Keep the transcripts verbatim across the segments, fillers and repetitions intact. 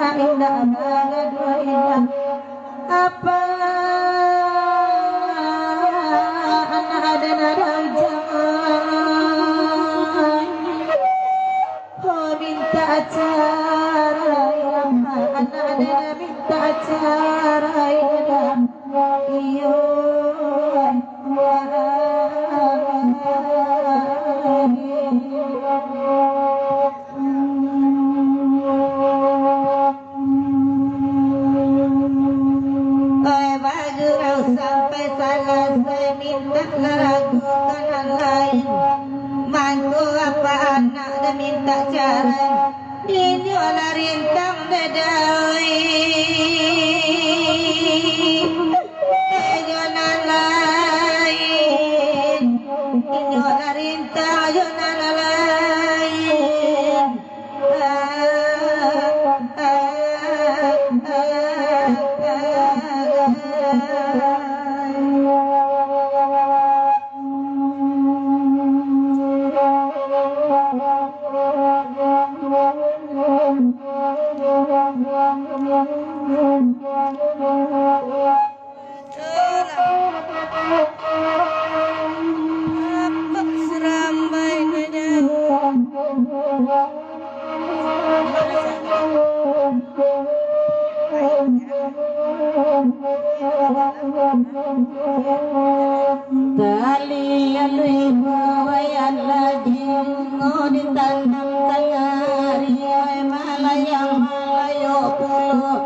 Indak bagaduah indak. Apa anak aden ada ujang? Ho minta carai, apa anak aden minta carai? Iyo. Oi, bagurau sampai salasai, mintak laragukan nan lain. Mangko apa anak dah mintak carai, inyo lah rintang dadai. Jo nan lain, inyo lah rintang jo nan lain. Talian ribu wayan lajing, ditandang tangah ari, malayang malayo pulo.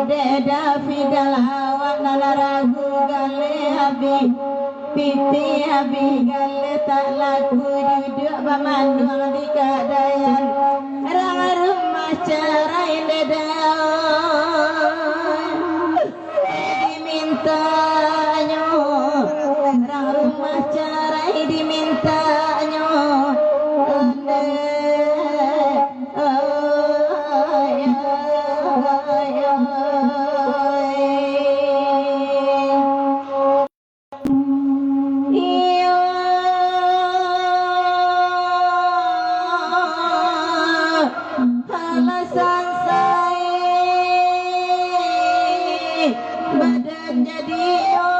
Dek Dafidal awak nan ragu galeh abih, pitih abih galeh tak laku, duduak bamanduang di kadaian. Rang rumah carai dedau dimintanyo, rang rumah carai dimintanyo. Ondeh, oi, oi, oi. Iyo, alasan sai badan jadi iyo.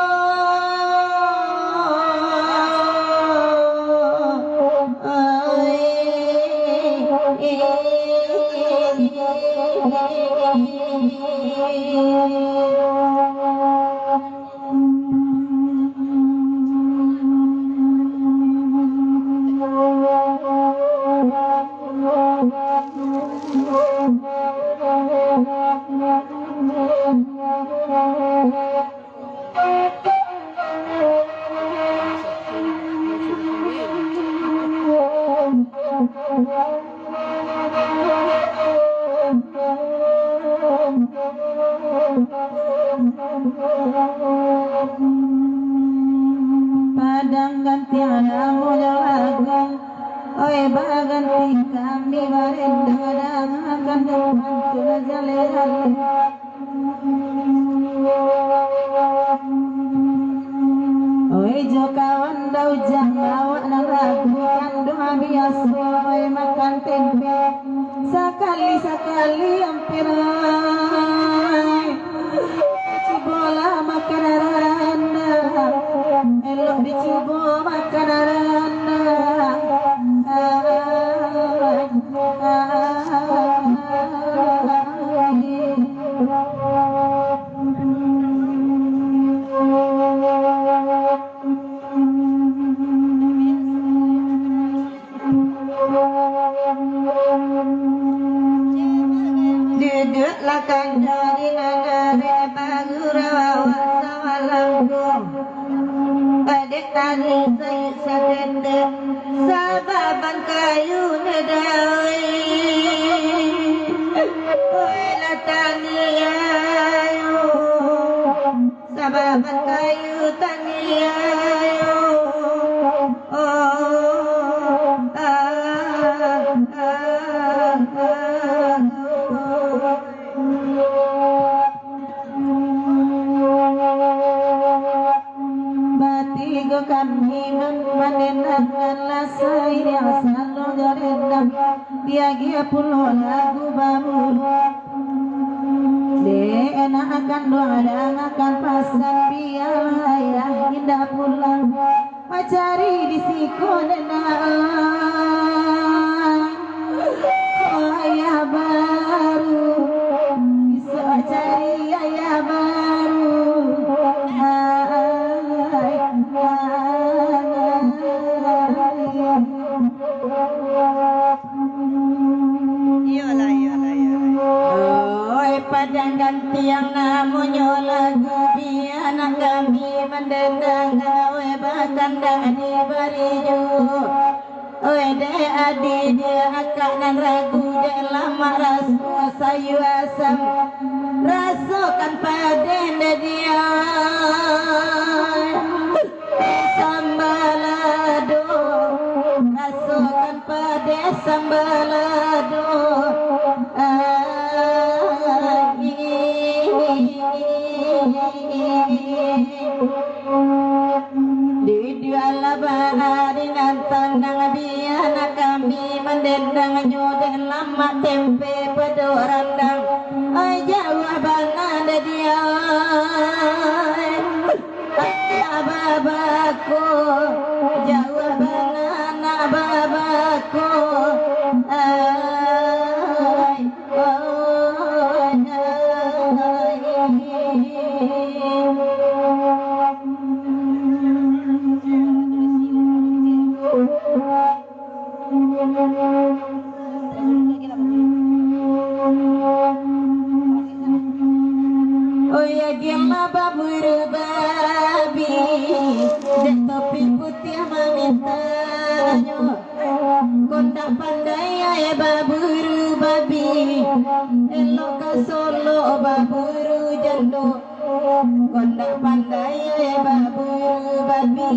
Padang ganti alamu jalagan, oi, baganti kami barenda, dangakan Tuhan tu lah jaleh-jaleh. Oi, jo kawan daujang awak nan ragu, kanduang biaso, oi, makan tempe. Sakali-sakali ampirai, cubolah makan aranda, elok dicubo makan aranda. Duduaklah kando di nan ari, bagurau awak samalam ko. Padek tadi saik saketek, sababan kayu ne dai. Oi, lah taniayo. Sababan kayu taniayo. Oh, ah, ah, ah, oh. Batigo kami man-, manenangkan lasai yang salong jari Makan doa dan makan pasan, biar ayah indak pulang. Bacari di siko dendang. Oh, ayah baru, bisa cari ayah baru. Ai, ai, ai. Iyolah, iyolah, iyolah. Oi, padang gantiang namonyo lagu, bia nan kami mandendang, oi, bakandang di barinyo. Oi, dek adi, dek akak nan ragu, dek lamak raso sayua asam, rasokan padeh dek dia. Sambalado, rasokan padeh sambalado. Ai. Duduaklah baari nan tanang, bia nan kami mandendangnyo, dek lamak tempe pado randang. Ai, jauah bana dek dia. Nak babako, jauah bana nak babako. Ai, ai, ai. Oi, agiah mah baburu babi, dek topi putiah mamintanyo. Kok ndak pandai ai baburu babi, elok ka Solok baburu jando. Kok ndak pandai, eh, baburu babi,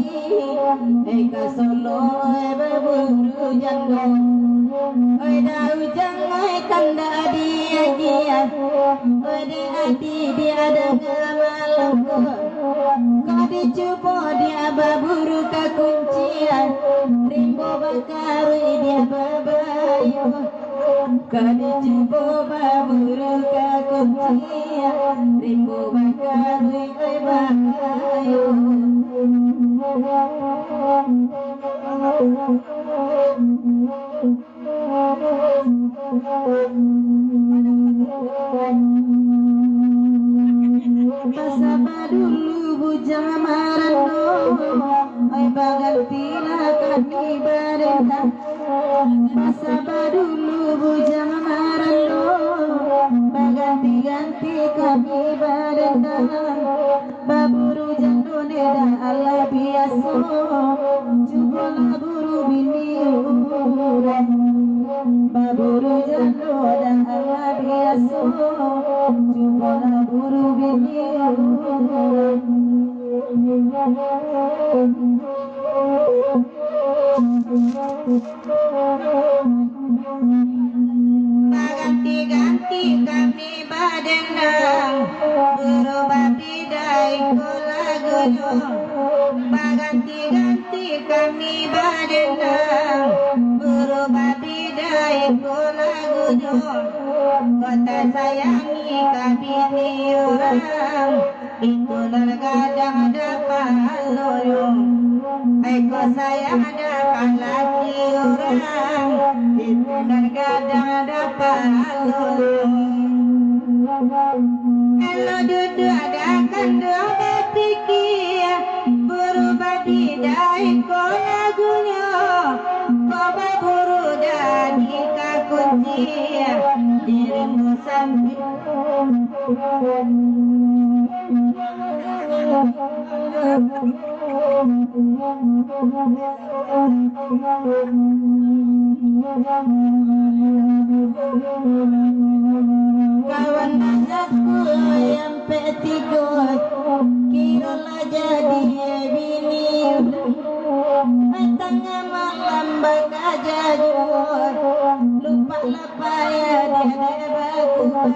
eh, ka Solok, eh, baburu jando. Oi, dah ujang, oi, kandak diagiah. Oi, dek adi, dia danga malangko. Kok dicubo dia baburu ka kuncian, rimbo bakaruih dia babayuah. Kok dicubo baburu ka kuncian, rimbo bakaruih oi babayuah. Basaba dulu bujang marando, oi, bagantilah kami badendang. Basaba dulu bujang marando, baganti-ganti kami badendang. Baburu jando ndak alah biaso, cubolah buru bini urang. Baburu jando ndak alah biaso, cubolah buru bini urang. Baganti-ganti kami badendang, buru babida iko lagunyo. Baganti-ganti kami badendang, buru babida iko lagunyo. Kok tasayangi ka bini urang, itu nan gadang dapalonyo. Ai, kok sayang dapalaki urang, itu nan gadang dapalonyo. Elok duduak adakan duo bapikia, buru babida iko lagunyo. Kok baburu dadi ka kuncian, dirimu sampai Kawan ajakku ayam pek tigo, kiro lah jadi bini urang. Tangah malam bakaja juo, lupak lah payah dia bakubang.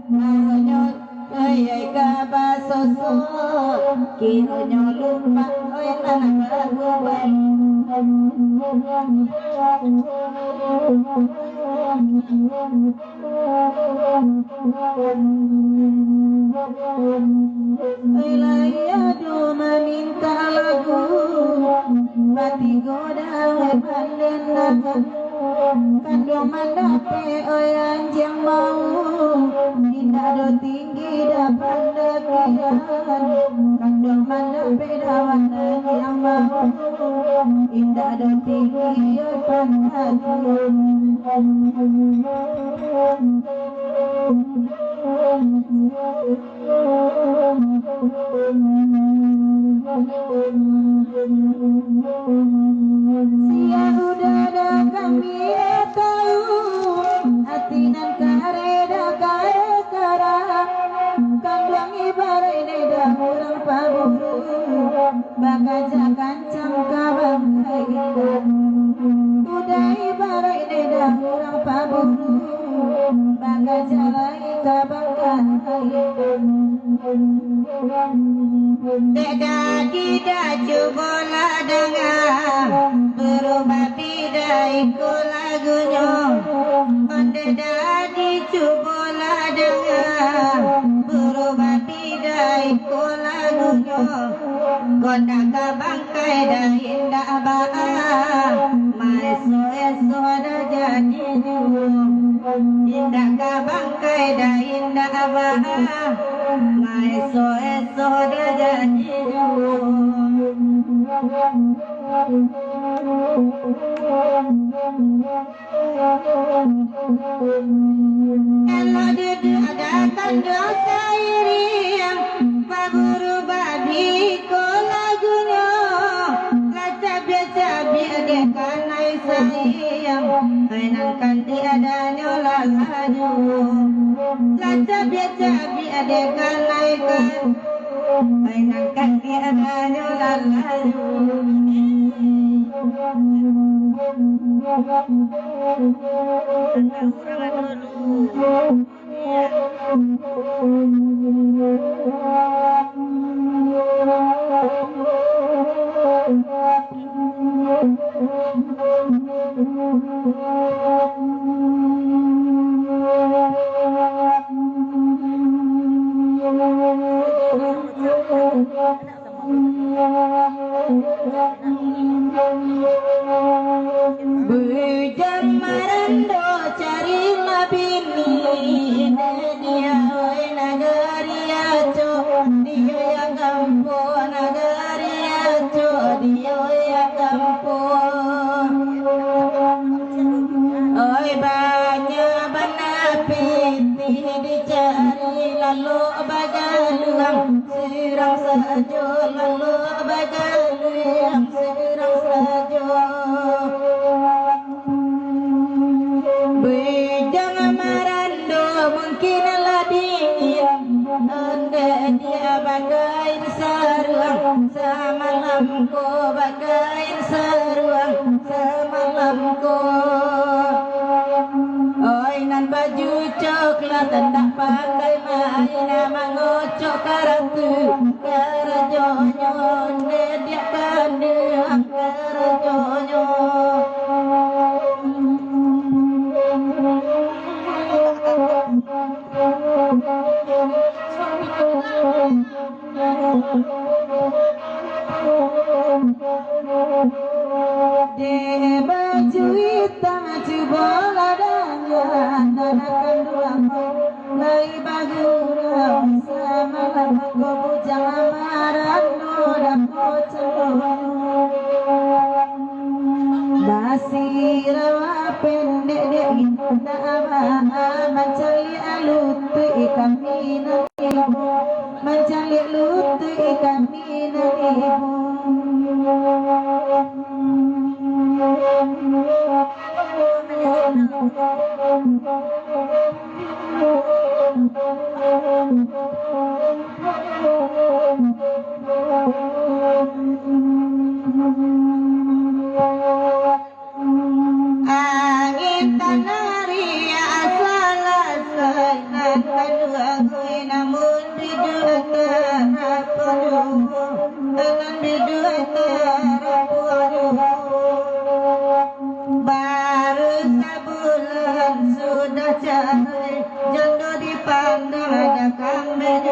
Baronyo Ayai ka bas sosok, kironyo lupa, oi, nan bagubai. Lai ado mamintak lagu, batigo dawek pandandangan. Kanduang mandapek, oi, anjiang bau, indak do tinggi dak pandakian. Kanduang mandapek dawek anjiang bau, indak do tinggi, oi, pandakian. Sia uda dah kami tau, ati nan kareh dah kareh karang. Kanduang ibaraik dek dah urang paburu, bakaja kancang ka bangkai indak. Uda ibaraik dek dah urang paburu, bakaja lai ka bangkai. Dek dadi dah cubolah danga, barubah bida iko lagunyo. Ondeh dadi cubolah danga, barubah bida iko lagunyo. Gonda ka bangkai dah indak baa, maeso-eso dah jadi juo. Indak ka bangkai dah indak baa, maeso-eso dah jadi juo. Kalau duduak adakan dua sairing, baburu babi ko lagunyo, lah cabiak-cabiak dek kanai sayang, mainan kanti adanyo lah laju, lah cabiak-cabiak dek kanai kan. Mainan kanti adanyo lah laju. Bujang marando carilah bini, di diau nagari acok, diau kampuang nagari acok, diau kampuang. Oi, banyak bana pitih dicari, lalu bagaluang surang sajo, lalu bagaluang surang sajo. Bujang marando mungkin lah dingin, ondeh dia bakain saruang, samalam ko bakain saruang, samalam ko. Oi, nan baju coklat, ndak pandai main, mangocok karatu, karajonyo ndak pandai karajonyo. Dek baju itam cubolah dangan, anak kanduang lai bagurau, samalam ko bujang marando dapot calo. Basirau pendek dek indak baa, mancaliak lutuik kami nan ibu, mancaliak lutuik kami nan ibu. Angin tanah riak salasai, nan kaduo goi namun di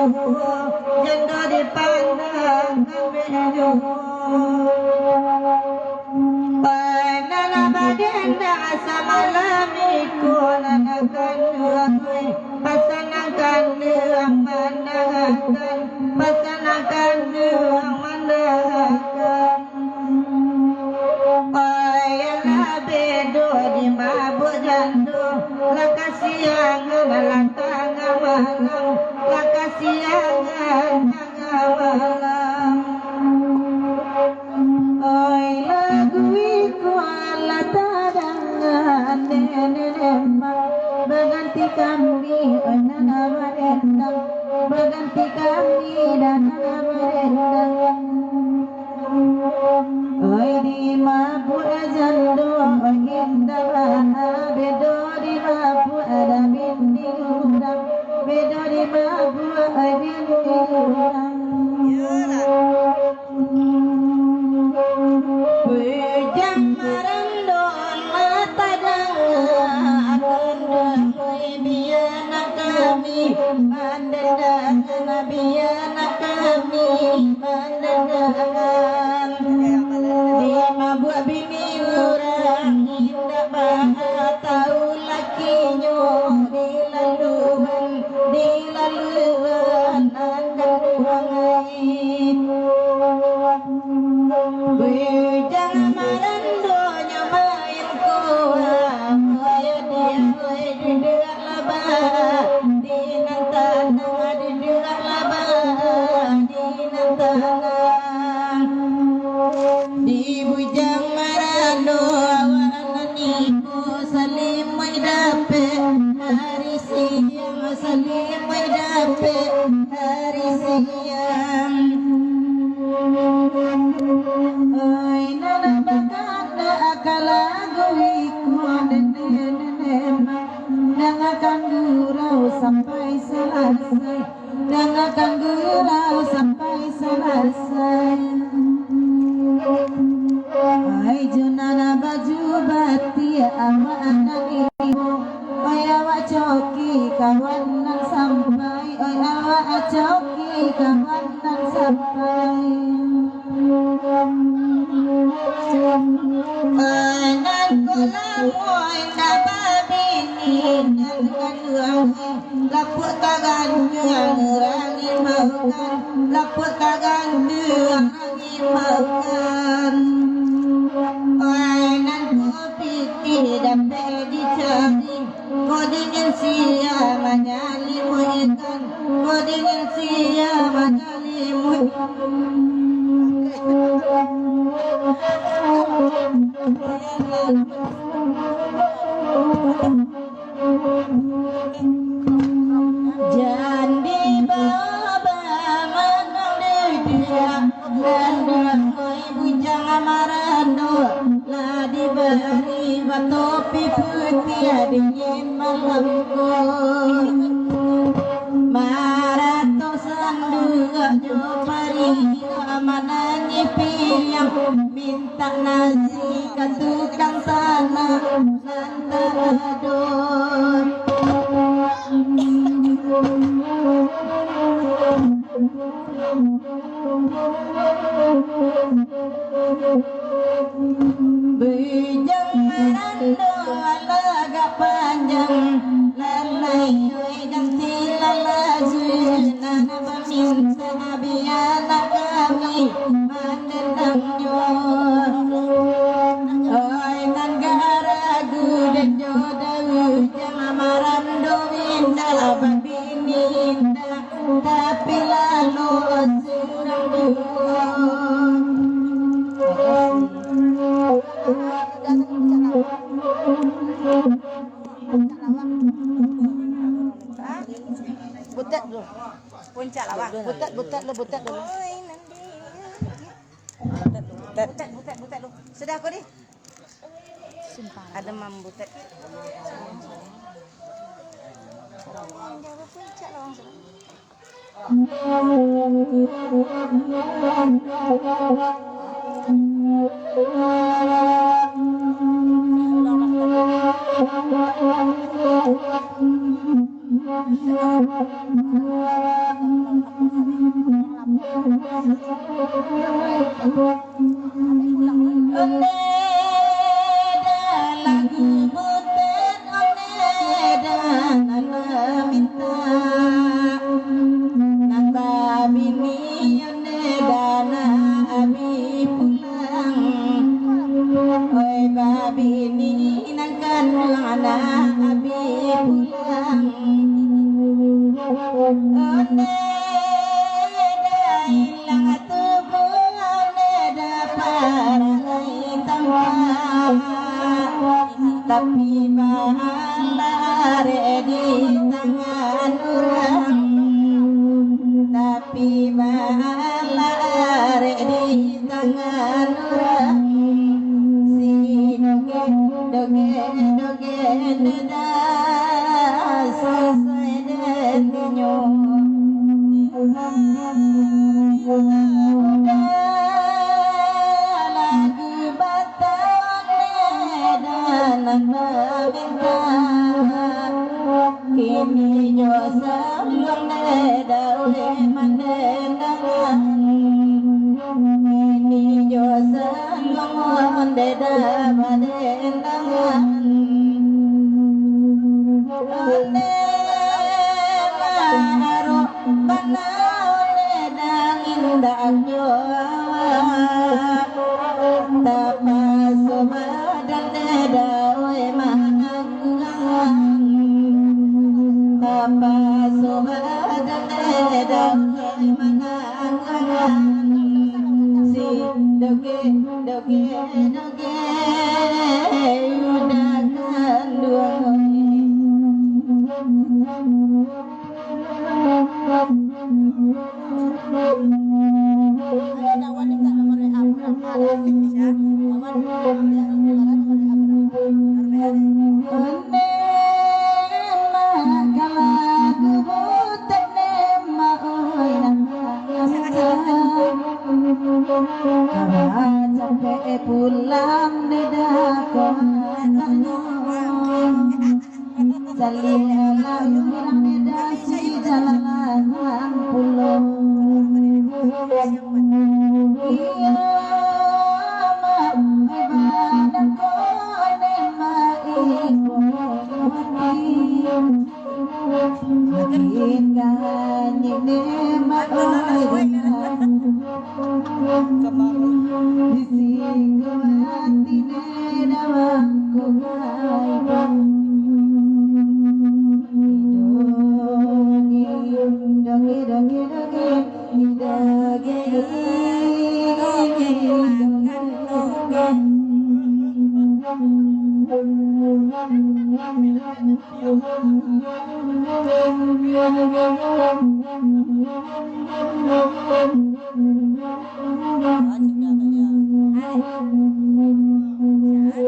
Jando dipandang kami juo. Pai nan lah badendang samalam iko nan akan duo. Pasanangkan duo mandangakan, pasanangkan duo mandangakan. Pai lah bedo di mabuak jando, lah kasiangan lah tangah malam, lah kasiangan tangah malam. Oi, lagu iko lah tadanga nenek mak, baganti kami, oi, nan badendang, baganti kami, dan nan badendang. Oi, di mabuak jando, oi, indak bana, bedo di mabuak ada bini urang, bedo di mabuak, oi, bini urang. Bujang marando lah tadanga, oi, bianan kami mandangakan, bianan kami mandangakan. Di mabuak bini urang, indak bana tau lakinyo, dilaluan, dilaluan nan kanduang ai. Bujang marandonyo main koa, oi dia, oi duduak laba, di nan tanang, duduak laba, di nan tanang. Di bujang marando awak nan iko, salimai dapek hari siang, salimai dapek hari siang. Oi, nan bakandak ka lagu iko, nenek-nenek, dangakan gurau sampai salasai, dangakan gurau sampai salasai. Ai, jo nan baju batik awak nan iko, oi, awak coki kawan nan sampai, oi, awak coki kawan nan sampai. Oi, nan ko lamo indak babini, nan kanduang, lapuak tagantuang urang imbaukan, lapuak tagantuang urang imbaukan. Oi, nan ko pitih dapek dicari, ko dingin sia manyalimuikan, ko dingin sia manyalimuikan. Jan dibawa manang duduak, nan dahoi bujang marando, lah dibari batopi putiah dingin malam ko. Marato sanduak jo pariak, manangi piang, mintak nasi ka tukang tanah. Bujang marando alagak panjang, lalai oi ganti lalaju, nan bamintak bialah kami mandangnyo. Oi, nan garagu dan jo daujang, marando indak, babini indak, tapi lalu surang duo. Butet dulu. Puncak lah, Bang. Butet, butet dulu, butet dulu. Butet, butet, butet dulu. Sudah aku ni. Ada mambutet. Puncak lah, Bang. Onde dah lagu butek, onde dah nan maminta. Nan babini onde dah nak abi pulang. Oi babini nan kanduang nak abi pulang. Onde dah ilang tubuah, onde dah parak lai tampak. Tapi baalah arek di tangan urang. Tapi baalah arek di tangan urang. Si dogeh, dogeh, dogeh, dah sasai detinyo. Udah lagu batang, dah nan maminta. Kini jo saluang dek dawai mandendangan. Kini jo saluang dek dawai mandendangan. Onde maarok bana, onde dah indak jo awak. Tapaso badan dek dawai manang Tapaso badan dek dawai manangan. Si dogeh, dogeh, dogeh, udah kanduang. Pulang dek dako. Saliang urang dasi jalan pulo. Iyo, mak, ibadah ko ne, mak, iko mati. Makin kanyi ne, mak, oi, di siko ati ne dawang ko gaiban. Doge, doge, doge, doge, doge, doge, doge.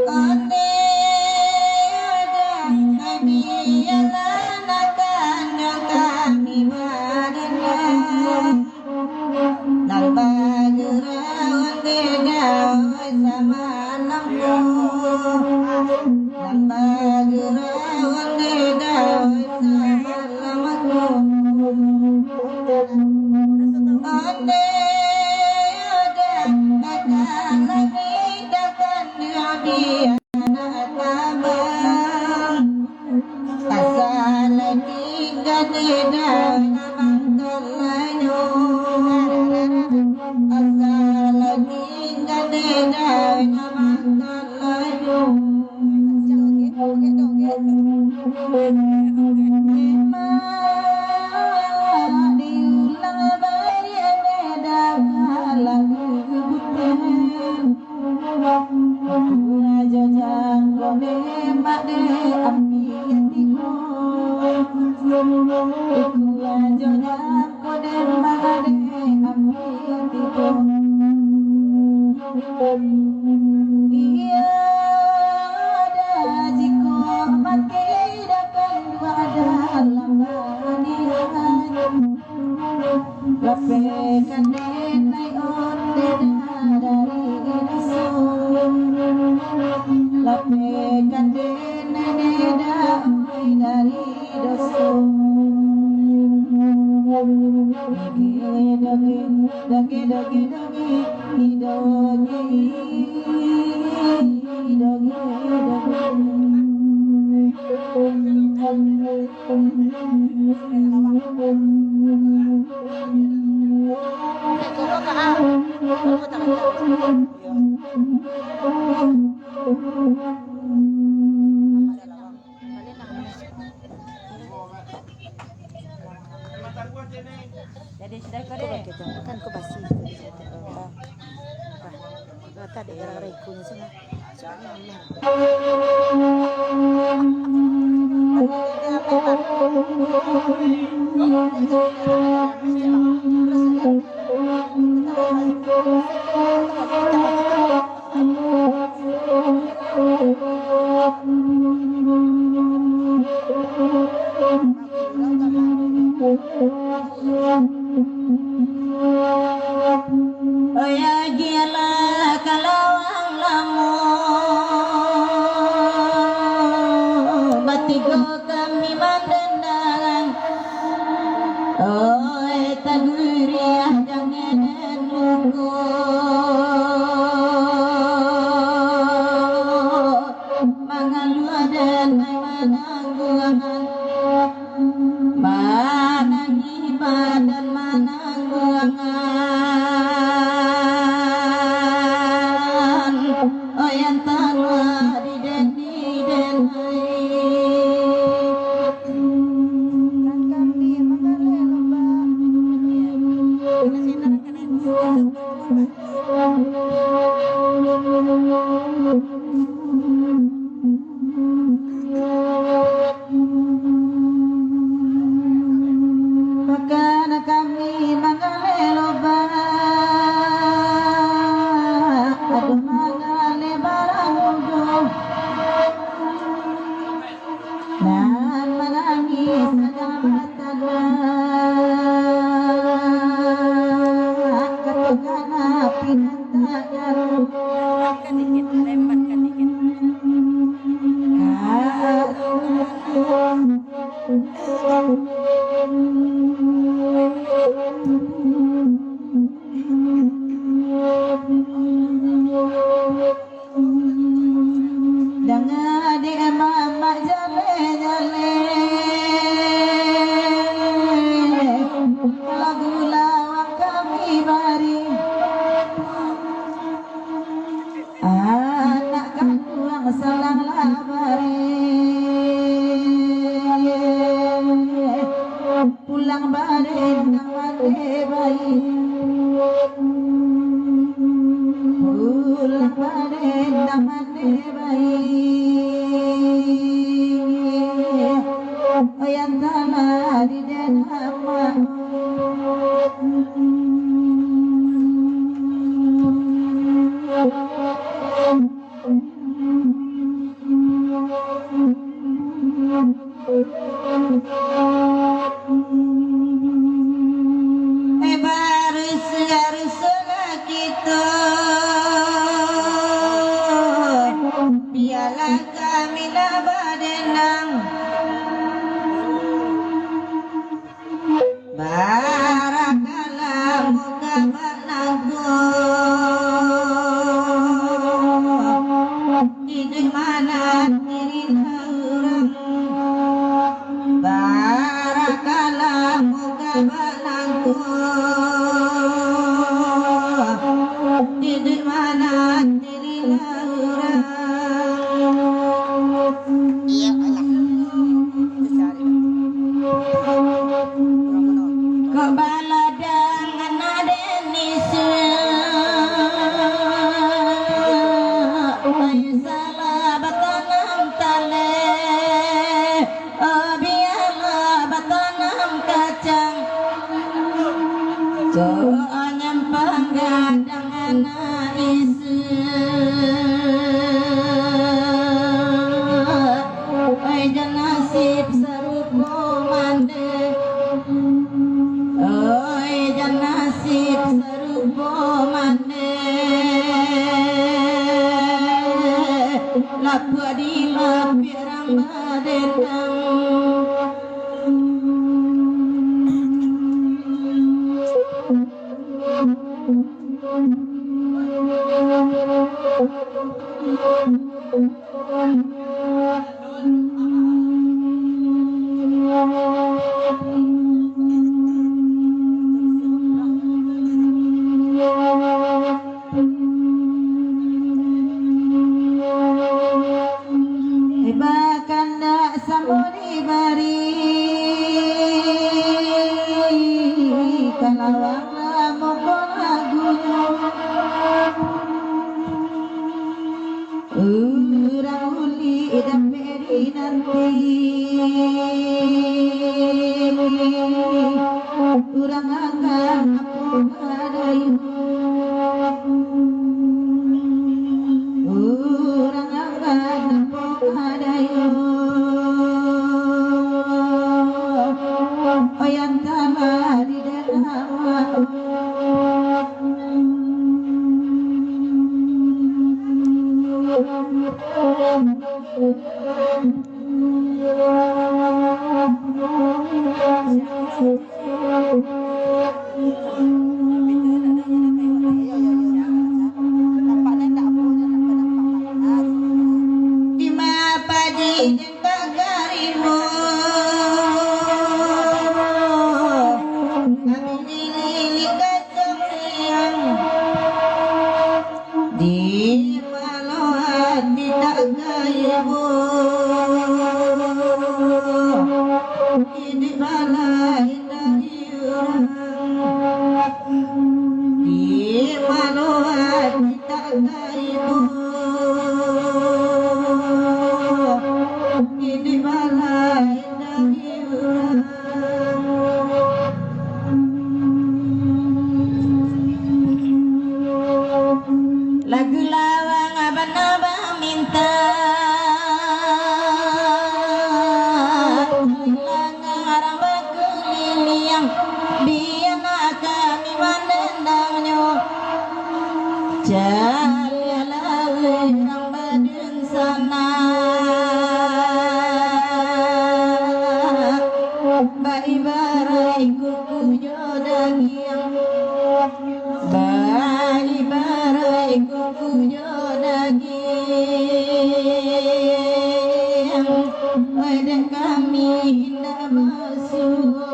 Onde dah, bialah nak kanduang kami badanai. Nan bagurau onde dawai samalam ko. Nan bagurau onde dawai samalam ko. Onde dah, akan lagi dah kanduang di anak tabang. Asal tingga di dalam kalayo. Asal tingga di dalam kalayo. Memang diulang baliak beda lagu bukan. Kua jo jangko demak dek api tibo. Kua jo jangko demak dek api tibo. Iyo, dah jiko mati dah kanduang dalam banian. Lapehkan denai onde dah dari doso. Lapehkan denai dah dari doso. Doge, doge. Jadi, sudah ko deh. Kan ko basi. Rata dek gara-gara ikunyo sana. Oya gialah kalawang lamo, batigo kami mandandangan. Oi taguriah jangan luko, mangaluah dan manangguangan. Manangih badan manangguangan, oyan taruah di den, di den ai. Kan kami manggaleh lomba. Iya. Kena sinar, kena sinar. Pakana kami manggaleh lobak, ado manggaleh barang mudo, nan manangih sadang batanak, kato kana pinantak jaruah. Lambatkan dikit, lambatkan dikit. Danga dek mamak jaleh-jaleh, lagu lawak kami bari. Anak kanduang salang lah bari, pulang baden nang mande bayi, pulang baden nang mande bayi, yang salah di den amak. Eh, barusuah-rusuahlah kito, bialah kami lah badenang. Barakalah muka banangko, iduik mananti diri urang. Barakalah muka banangko, iduik mananti Iya, alah. Kok baladang anak den isuak, ayo salah batanam taleh. Oh, bialah batanam kacang, jangan panggadang anak isuak. Oi, jan nasib sarupo mande. Oi, jan nasib sarupo mande. Lapuak di lapiak ramba dendang. Di balai dari urang, di manuan kita kaibu. Di balai dari urang. Lagu lawang bana baminta, langah urang bakuliliang, bia nak kami mandendannyo. Caliaklah urang badunsanak, baibarai kuku jo dagiang. Baibarai kuku jo dagiang, wadah kami indak basuo.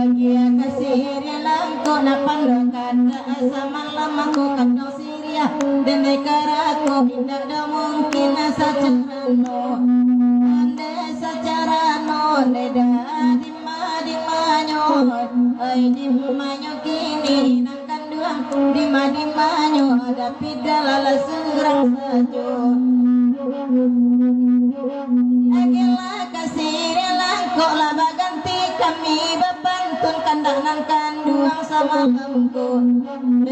Agiah ka siriah langkok, nak pandokan ka asa malam, mako kanduang siriah, den ai karako, indak do mungkin sacarano, den sacarano, den dah di ma, di manyo, ai di manyo kini nan kanduang, di ma, di manyo, tapi dah lah surang sajo. Agiahlah ka siriah langkok, lah baganti kami bapantun, kandak nan kanduang samo angko.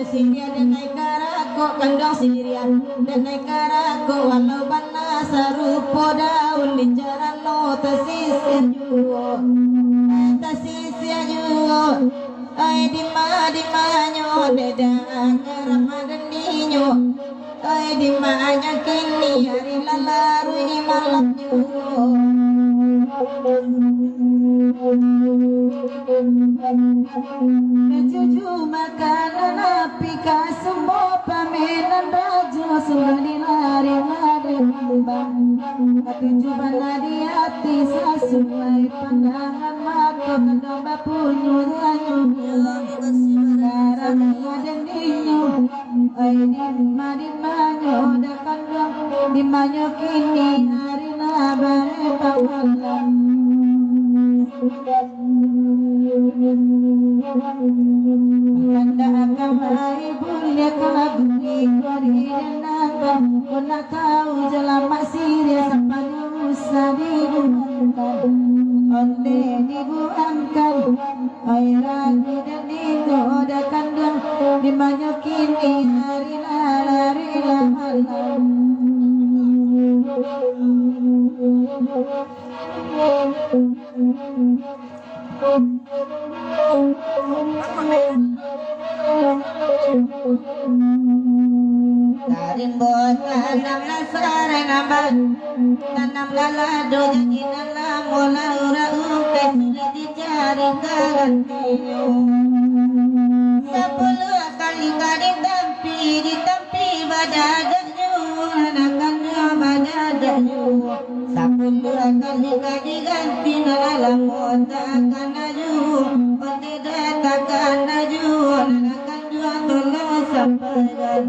Siriah den ai karako, kanduang siriah den ai karako, walau bana sarupo daun, di carano tasisiah juo, tasisiah juo. Ai di ma, di manyo, den dah karap mandendinyo. Ai di manyo kini, ari lah laruik malamnyo. Kajuju makanan api, kasumbo pamenan rajo, sudah dilari-lari kambang. Katuju bana di ati, sasuai pandangan mato, kanduang bapunyo ranyo. Karap mandendinyo. Ai di ma, di manyo dah kanduang, di manyo kini, ari lah barepang malam. Kandak akan baibun, dia ka bumi ko didenangkan, ko nak tau jo lamak siriah, sapanyo usah dibuangkan, ondeh dibuangkan. Ai ragu den inyo dah kanduang, di manyo kini, ari lah, ari lah malam. Tarimbun tanam nan sarai nan baru, tanam lalado janji nan lamo, lah urang ukai sudah dicari gantinyo. Sapuluah kali ka ditampi, ditampi badadak juo, nan akan juo badadak juo. Sapuluah kali ka diganti, nan lamo takana juo, ondeh takana juo, nan akan juo tolong sampaikan,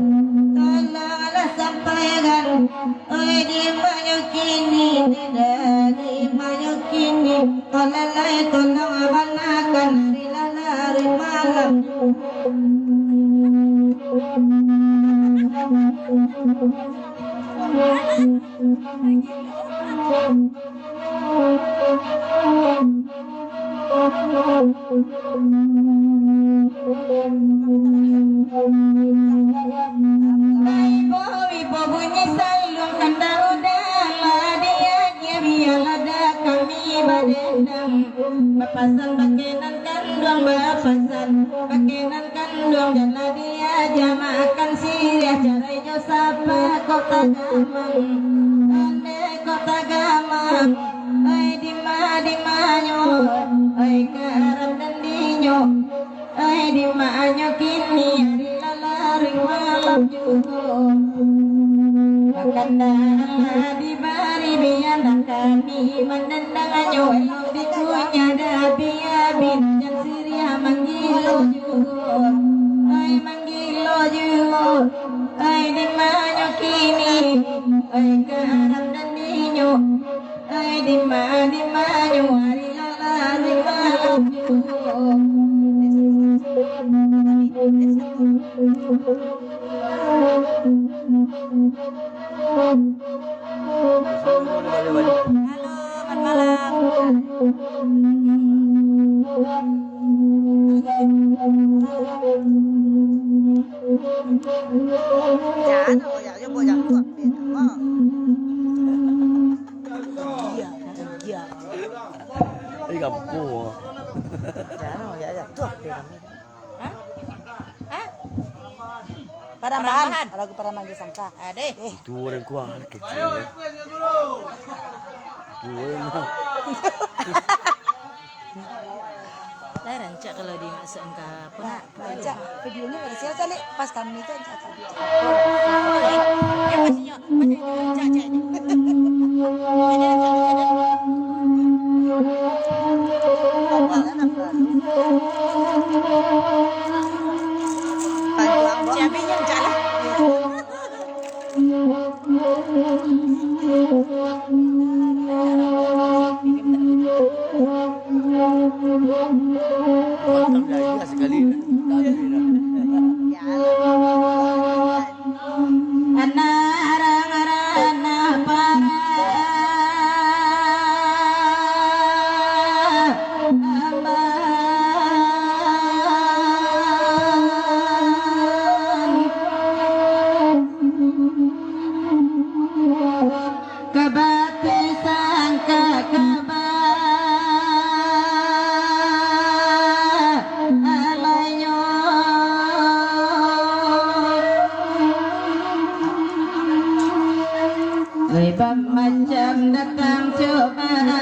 tolonglah sampaikan. Oi, di manyo kini, di manyo kini, tolong lai, tolong banakan, ari lah laruik malam. Ibo-ibo bunyi saluang kandang udah lah diagiah, bialah dah kami badendang. Bapasan pakai nan kanduang, bapasan pakai nan kanduang, jan lah diaja makan siriah, carai jo sapa kok tagamang, pandai kok tagamang. Ai di ma, di manyo, ai karap mandendinyo, ai di manyo kini, ari lah laruik malam. Bakanda lah dibari, bialah kami mandandannyo. Elok dikunyah dah, biar binjang siriah manggilo juo. Ai manggilo juo, ai di manyo kini, ai karam dan dinyo. Ai, dima, dimanyo ari lah, ari malam juo. Halo, selamat malam. Jangan, oh, ya, ya, buat jangan buat. Iya, iya. Eh, gapo? Jano, ya, ya. Tu apa namanya? Hah? Hah? Parambahan. Parambahan. Lagu Parambahan di Sangka. Adeh. Eh. Itu orang kuah kecil. Itu orang. Lah rancak kalau dimaksudkan ka apa nak? Rancak. Videonyo dari sini tadi, pas kami tu rancak tadi. Ciabinya rancak lah. Anak arang-arang anak para amban. Kabatusan ka kaba alainyo. Oi, bamacam datang cobaan,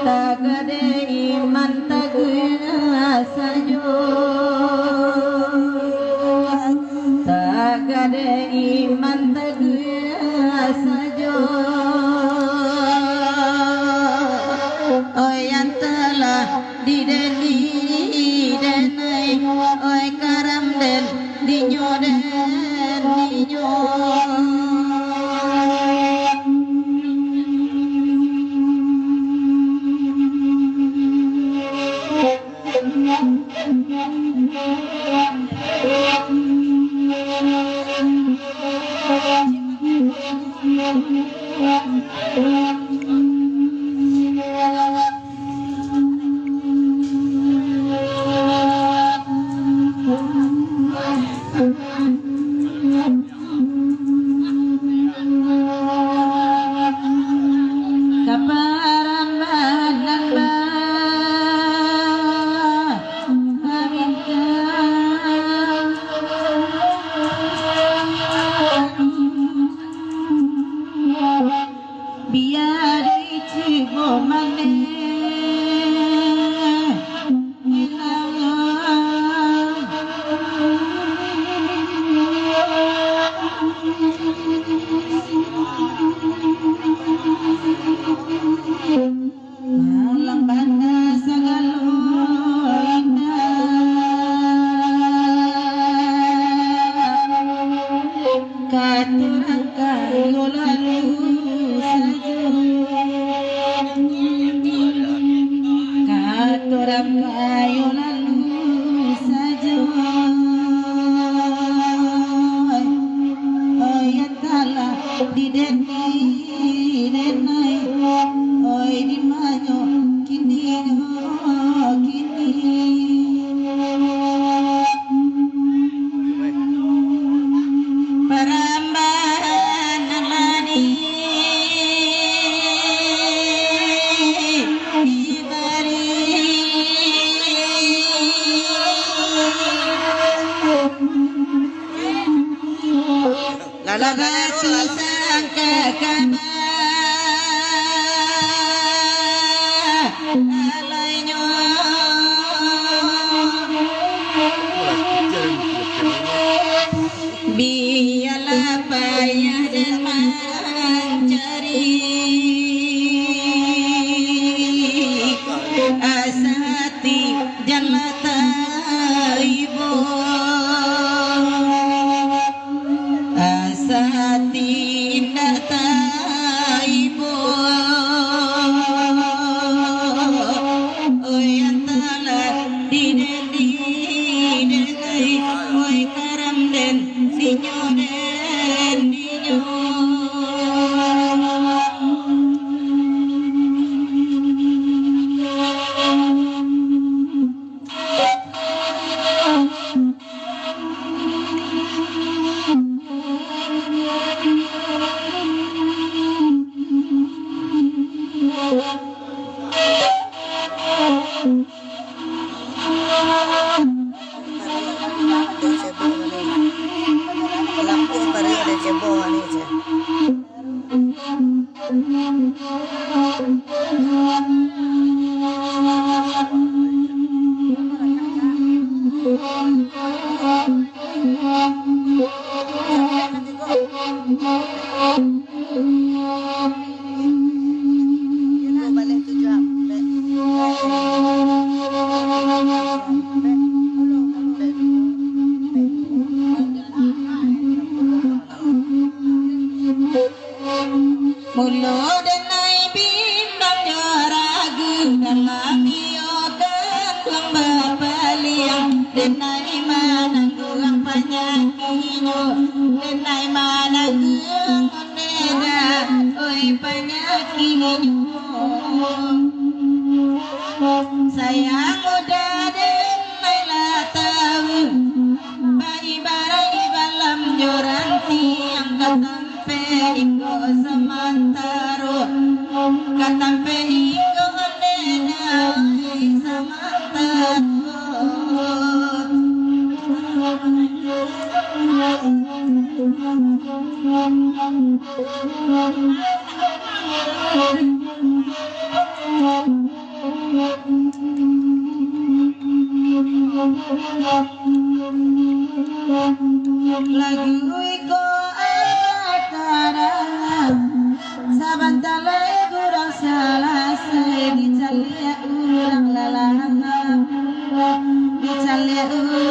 tagade iman taguah sajo. Tagade iman taguah sajo. Oi, yang telah dideni denai, oi, karam den dinyo den dinyo. Kaparambanan baminta, bia dicubo maneh. Malang bana sagalo indak. Katurang kayo lalu sajo. Katurang kayo lalu sajo. Oi, yang talah dideni denai. Oi, dimanyo kini, kini. Parambanan lani dibari. Lalah batu sangka kaba alainyo. Taibo, asa ti indak taibo. Oi, antalah di den, di den, ai, oi, karam den, dinyo den, dinyo. Mulo denai bimbang jo ragu, dalam iyo kanduang bapaliang, denai manangguang panyakiknyo, denai manangguang ondeh dah, oi, panyakiknyo. Sayang udah denai lah tahu, baibarat balam jo rantiang, ka tampek inggo samantaro, ka tampek inggo ondeh dah, oi, samantaro. Lagu iko alah tarang, sabanta lai kurang salasai, dicaliak urang lalah, dicaliak urang